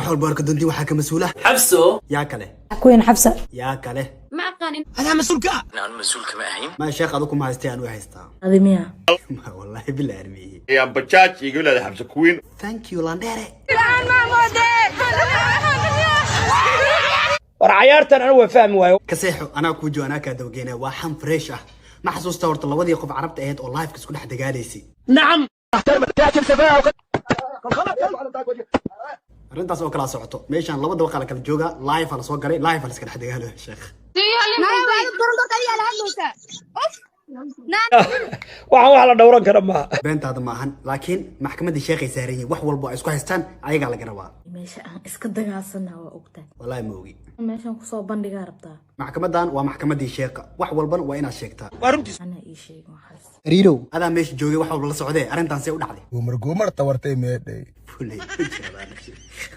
Wax walba arka doontiin waxaa ka mas-uula Xabso. Yaa kale? Queen Xabsa. Yaa kale? Ma aqaanin. Adaa mas-uulka ah. Aan mas-uul kama ahayn. Ma sheekh adu kuma haystay, aan u haystaa. Adi miya? Wallahi billahi armihi. Ayaan bajaaj iga leedahay Xabse Queen. Thank you, landheere. War cayaartan anigu waa fahmi waayo. Ka seexo, anaa kuu joogo, anaa kaa dabageynaya. Waa xam fresh ah. Ma xasuusta horta labadii qof Carabta ahayd oo liveka isku dhex dagaalaysay? Nacam. Arrintaas oo kala socoto meeshaan, laba dabaqa la kala jooga, live la soo galay, live la iska dhex dagaalayo, sheekh. Waxaan wax la dhowran kara maaha. Beentaada maahan, laakiin maxkamaddii sheekhay saaran yihiin. Wax walbo ay isku haystaan ayagaa laga rabaa. Meesha aan iska dagaalsanaa waa ogtahay. Wallaahi ma ogi. Meeshaan kusoo bandhigaa rabtaa. Maxkamadan waa maxkamaddii sheekha, wax walbana waa inaad sheegtaa. Waa runtiis. Anaa ii sheegin waxaas. Riirow, adaa meesha joogay, wax walba la socdee, arrintan see u dhacday? Gumar gumar tawartay meedhay. Fulay,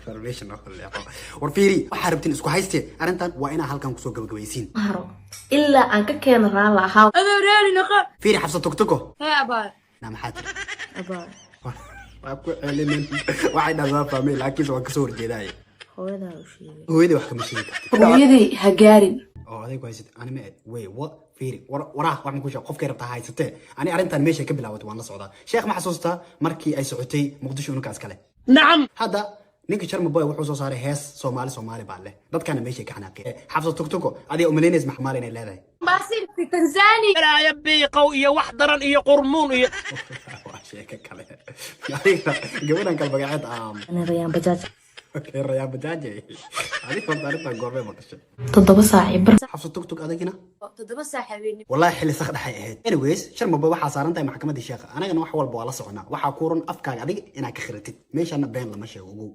war meesha noo leexo. War fiiri, waxaa rabtiin isku haystee, arrintan waa inaa halkan kusoo gabagabaysiin. Haro ilaa aan ka keeno raala ahaa. Adoo raali noqo. Fiiri, Xabsa Tugtugo. Hee abaa. Na maxaa tiri? Abaa. Waa ku celinin, waxay dhahdaa fahmay, laakiinse waan kasoo horjeedaaye. Hooyadaa u sheegay. Hooyadii wax kama sheegi kartid. Hooyaday ha gaarin. Oo aday ku haysat ani ma wey wa fiiri, war waraah wax ma ku sheeg. Qofkay rabtaa haysatee, ani arrintan meeshay ka bilaabatay waan la socdaa. Sheekh, ma xasuustaa markii ay socotay Muqdisho unukaas kale? Nacam. Hadda ninka Sharma Boy wuxuu soo saaray hees Soomaali Soomaali baa leh, dadkana meeshay ka xanaaqeen. Xabsa Tugtugo, adiga umalaynaysa maxmaal inay leedahay? Baasin fi Tanzania. Balaaya biiqow iyo wax daran iyo qurmuun iyo Waa sheeko kale. Adiga gabadhan kale magaceed Ani Rayaan Bajaaj. Okay, Rayaan Bajaaje, adiga horta arrintan goormay maqashay? 7 saac iyo bar. Xabsa Tugtug, adagina? 7 saac habeenimo. Wallahi xilli sak dhexay ahayd. Anyways, Sharma Boy waxaa saaran tahay maxkamaddii sheekha, anagana wax walba waa la soconaa. Waxaa ku run afkaaga adiga inaad ka khiratid, meeshaana been lama sheego, ogow.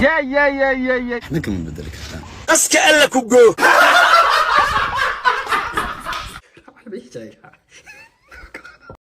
Waxna kama bedeli kartaa. Qaska alla ku goo.